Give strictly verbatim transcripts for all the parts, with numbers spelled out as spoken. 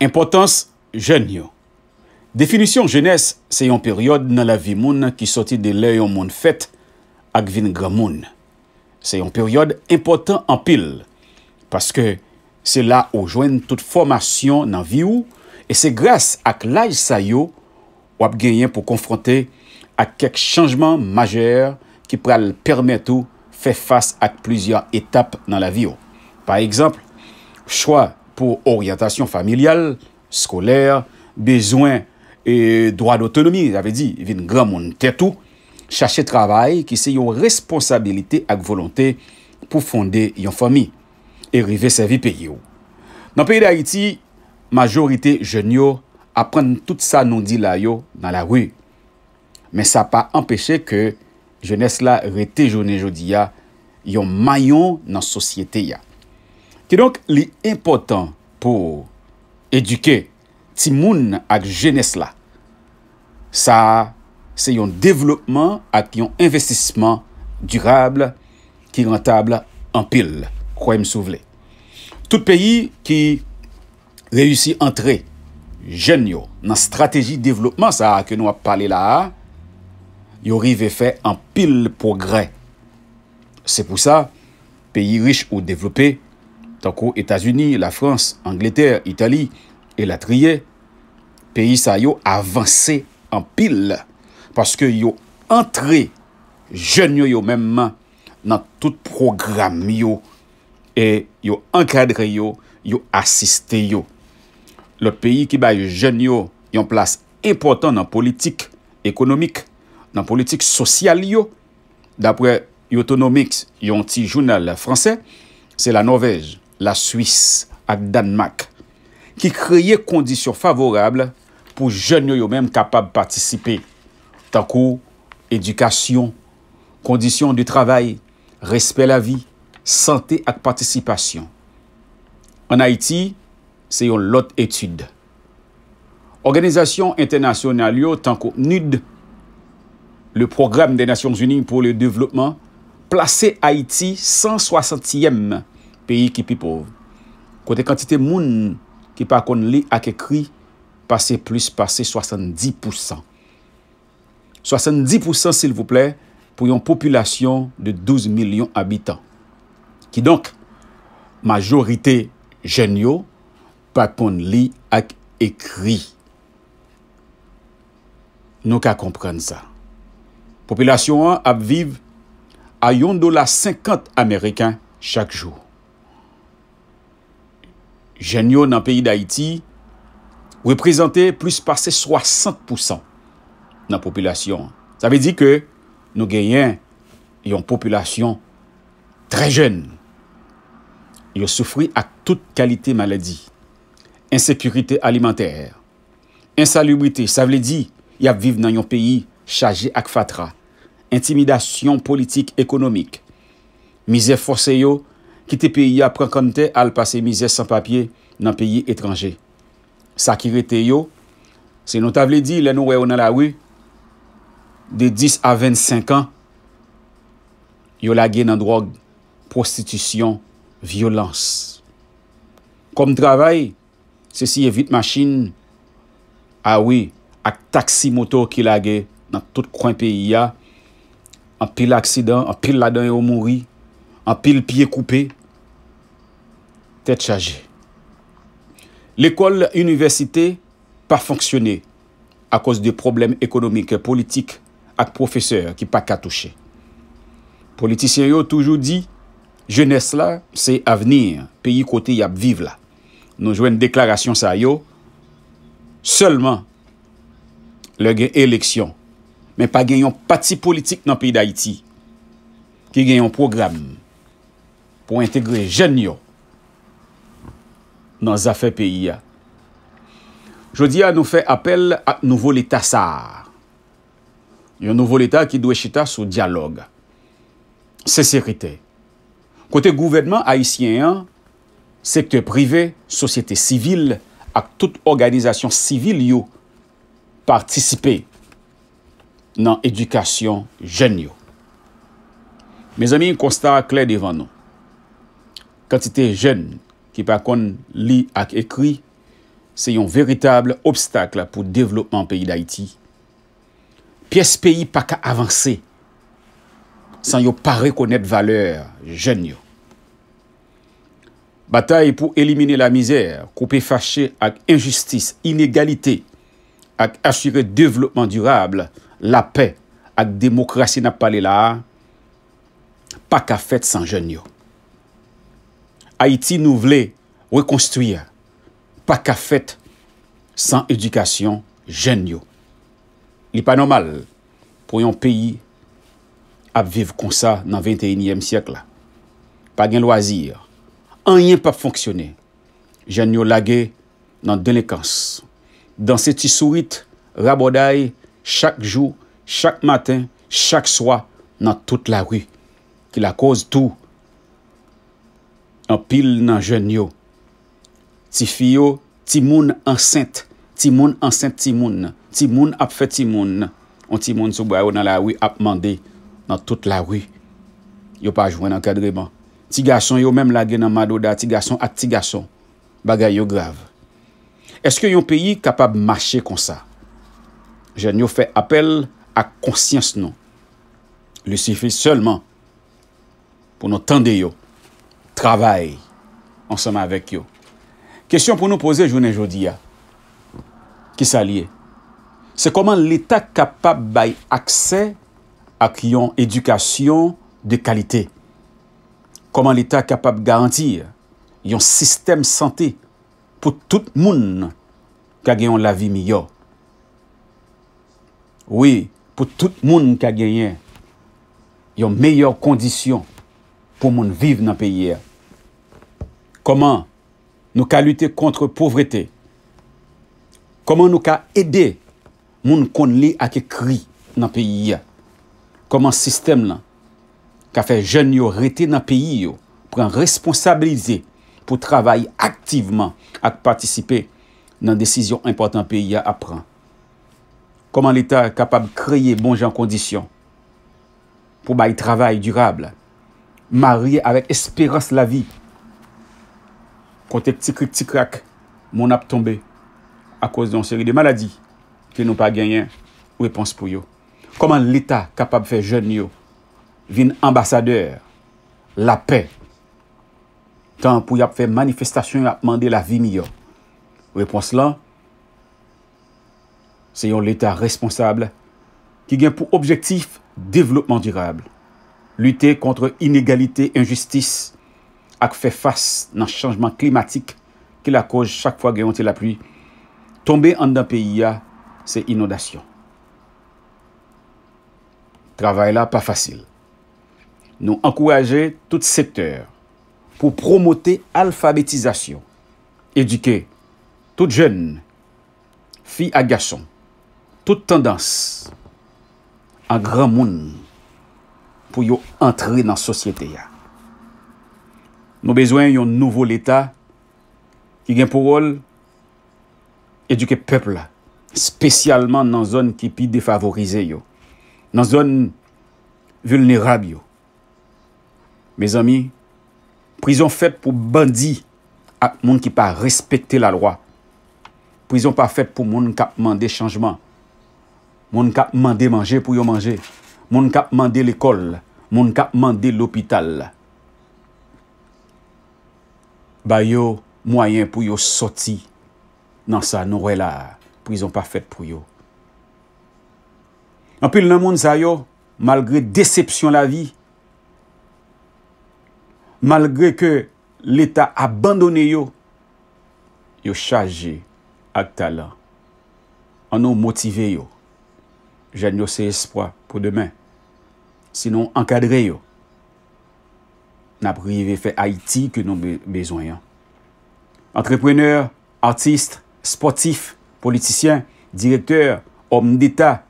Enpòtans jèn yo. Definisyon jenès se yon peryòd nan lavi moun ki soti de lè yon moun fèt ak vin granmoun. Se yon peryòd enpòtan anpil, paske se la ou jwenn tout fòmasyon nan vi w, e se gras ak laj sa yo w ap genyen pou konfwonte ak kèk chanjman majè ki pral pèmèt ou fè fas ak plizyè etap nan lavi w. Pa egzanp, chwa pou oryantasyon familyal, skolè, bezwen e dwa dotonomi, sa vle di vin granmoun tèt ou, chache travay ki se yon responsabilite ak volonte pou fonde yon fanmi e rive sèvi peyi w. Nan peyi Dayiti, majorite jèn yo aprann tout sa nou di la yo nan lari. Men sa pa anpeche ke jenès la rete jounen jodi a yon mayon nan sosyete a. Kidonk, li enpòtan pou edike timoun ak jenès la. Sa a se yon devlopman ak yon envestisman dirab ki rantab anpil, kwè m si w vle. Tout peyi ki reyisi antre jèn yo nan estrateji devlopman sa a ke nou ap pale la a, yo rive fè anpil pwogrè. Se pou sa, peyi rich ou devlope, tankou Etazini, Lafrans, Angletè, Itali, elatriye, peyi sa yo avanse anpil, paske yo antre jèn yo, yo menm, nan tout pwogram yo, e yo ankadre yo, yo asiste yo. Lòt peyi ki bay jèn yo yon plas enpòtan nan politik ekonomik, nan politik sosyal yo, dapre Eutonomics, yon ti jounal fransè, se Lanòvèj, Laswis ak Dànmak, ki kreye kondisyon favorab pou jèn yo, yo menm kapab patisipe, tankou edikasyon, kondisyon de travay, respè lavi, sante ak patisipasyon. Ann Ayiti, se yon lòt etid. Òganizasyon entènasyonal yo, tankou PNUD, le Programme des Nations Unies pour le Développement, plase Ayiti san swasantyèm peyi ki pi pòv, kote kantite moun ki pa konn li ak ekri pase plis pase swasanndis pousan. Swasanndis pousan, silvouplè, pou yon popilasyon de douz milyon abitan. Kidonk, majorite jèn yo pa konn li ak ekri. Nou ka konprann sa. Popilasyon an ap viv a yon dola senkant ameriken chak jou. Jèn yo nan peyi Dayiti reprezante plis pase swasant pousan nan popilasyon an. Sa vle di ke nou genyen yon popilasyon trè jèn. Yo soufri ak tout kalite maladi, ensekirite alimantè, ensalibrite, sa vle di y ap viv nan yon peyi chaje ak fatra, entimidasyon politik, ekonomik, mizè fòse yo kite peyi a, pran kanntè al pase mizè san papye nan peyi etranje. Sa ki rete yo, se nou ta vle di lè nou wè yo nan lari, de dis a vennsenk an, yo lage nan dwòg, pwostitisyon, vyolans. Kòm travay, se siye vit machin, a wi, ak taksi moto ki lage nan tout kwen peyi a. Anpil aksidan, anpil ladan yo mouri, anpil pye koupe. Tèt chaje. Lekòl, inivèsite pa fonksyone akoz de pwoblèm ekonomik, politik ak pwofesè ki pa ka touche. Politisyen yo toujou di, jenès la se avni peyi kote y ap viv la. Nou jwenn deklarasyon sa yo sèlman lè gen eleksyon. Men pa gen yon pati politik nan peyi Dayiti ki gen yon pwogram pou entegre jèn yo nan zafè peyi a. Jodi a, nou fè apèl ak nouvo Leta sa a. Yon nouvo Leta ki dwe chita sou dyalòg, senserite, kote gouvènman ayisyen an, sektè prive, sosyete sivil ak tout òganizasyon sivil yo patisipe nan edikasyon jèn yo. Mezanmi, konsta a klè devan nou. Kantite jèn ki pa konn li ak ekri se yon veritab obstak pou devlopman peyi Dayiti. Pyès peyi pa ka avanse san yo pa rekonèt valè jèn yo. Batay pou elimine lamizè, koupe fache ak enjistis, inegalite, ak asire devlopman dirab, lapè ak demokrasi n ap pale la a, pa ka fèt san jèn yo. Ayiti nou vle rekonstwi a pa ka fèt san edikasyon jèn yo. Li pa nòmal pou yon peyi ap viv konsa nan venteyinyèm syèk la. Pa gen lwazi, anyen p ap fonksyone. Jèn yo lage nan delenkans, danse ti sourit, rabòday, chak jou, chak maten, chak swa, nan tout lari, ki lakòz tou anpil nan jèn yo, tifi yo, timoun ansent, timoun ansent timoun, timoun ap fè timoun, yon timoun sou bra yo nan lari ap mande nan tout lari. Yo pa jwenn ankadreman. Ti gason yo menm lage nan madoda ti gason ak ti gason. Bagay yo grav. Èske yon peyi kapab mache konsa? Jèn yo fè apèl ak konsyans nou. Li sifi sèlman pou nou tande yo, travay ansanm avèk yo. Kesyon pou nou poze jounen jodi a, ki sa l ye? Se kòman Leta kapab bay aksè ak yon edikasyon de kalite? Kòman Leta kapab garanti yon sistèm sante pou tout moun ka gen yon lavi miyò? Wi, pou tout moun ka genyen yon meyè kondisyon pou moun viv nan peyi a. Kòman nou ka lite kont povrete? Kòman nou ka ede moun konn li ak ekri nan peyi a? Kòman sistèm lan ka fè jèn yo rete nan peyi yo, pran responsablite pou travay aktivman ak patisipe nan desizyon enpòtan peyi a ap pran? Kòman Leta kapab kreye bon jan kondisyon pou bay travay dirab, marye avèk esperans lavi, kote ti krik ti krak, moun ap tonbe akoz de yon seri de maladi ke nou pa genyen repons pou yo? Kòman Leta kapab fè jèn yo vin anbasadè lapè, tan pou y ap fè manifestasyon, y ap mande lavi miyò? Repons lan, se yon Leta responsab ki gen pou objektif devlopman dirab, lite kont inegalite, enjistis, ak fè fas nan chanjman klimatik ki lakòz chak fwa gen yon ti lapli tonbe anndan peyi a, se inondasyon. Travay la pa fasil. Nou ankouraje tout sektè pou pwomote alfabetizasyon, edike tout jèn, fi ak gason, tout tandans an granmoun pou yo antre nan sosyete a. Nou bezwen yon nouvo Leta ki gen pou wòl edike pèp la, espesyalman nan zòn ki pi defavorize yo, nan zòn vilnerab yo. Mezanmi, prizon fèt pou bandi ak moun ki pa respekte lalwa. Prizon pa fèt pou moun k ap mande chanjman, moun k ap mande manje pou yo manje, moun k ap mande lekòl, moun k ap mande lopital. Ba yo mwayen pou yo sòti nan sa nou wè la a. Prizon pa fèt pou yo. Anpil nan moun sa yo, malgre desepsyon lavi, malgre ke Leta abandone yo, yo chaje ak talan. Ann nou motive yo. Jèn yo se espwa pou demen. Si nou ankadre yo, n ap rive fè Ayiti ke nou be-, bezwen an. Antreprenè, atis, espòtif, politisyen, direktè, òm deta,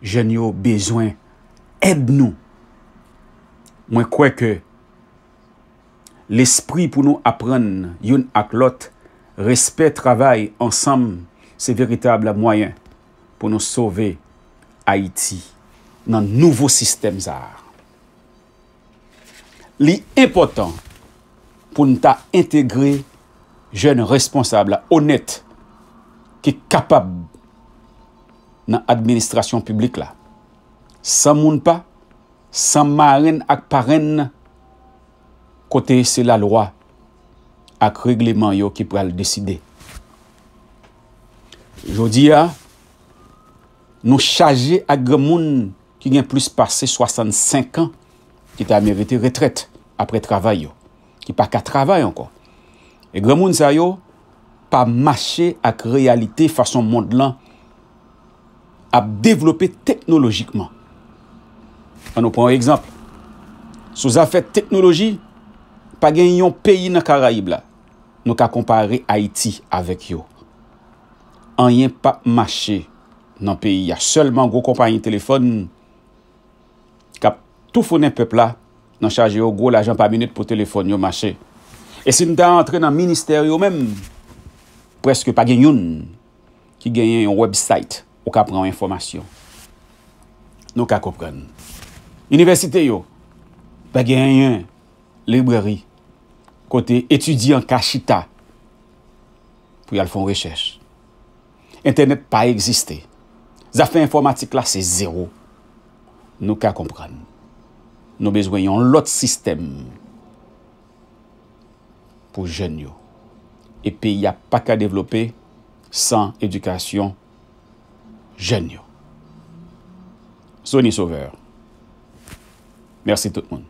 jèn yo bezwen èd nou. Mwen kwè ke lespri pou nou aprann youn ak lòt, respè, travay ansanm, se veritab mwayen pou nou sove Ayiti nan nouvo sistèm sa a. Li enpòtan pou n ta entegre jèn responsab la, onèt, ki kapab nan administrasyon piblik la, san moun pa, san marenn ak parenn, kote se lalwa ak regleman yo ki pral deside. Jodi a, nou chaje ak granmoun ki gen plis pase swasannsenk an, ki ta merite retrèt apre travay yo, ki pa ka travay ankò. E granmoun sa yo pa mache ak reyalite fason mond lan ap devlope teknolojikman. Ann nou pran yon egzanp. Sou zafè teknoloji, pa gen yon peyi nan Karayib la nou ka konpare Ayiti avèk yo. Anyen p ap mache nan peyi a. Sèlman gwo konpayi telefòn k ap toufounen pèp la nan chaje yo gwo lajan pa minit pou telefòn yo mache. E si n ta antre nan ministè yo menm, prèske pa gen youn ki genyen yon website ou ka pran yon enfòmasyon. Nou ka konprann. Inivèsite yo, pa genyen librèri kote etidyan ka chita pou y al fè yon rechèch. Entènèt pa egziste. Zafè enfòmatik la se zewo. Nou ka konprann. Nou bezwen yon lòt sistèm pou jèn yo. E peyi a pa ka devlope san edikasyon jèn yo. Sony Sauveur. Mèsi tout moun.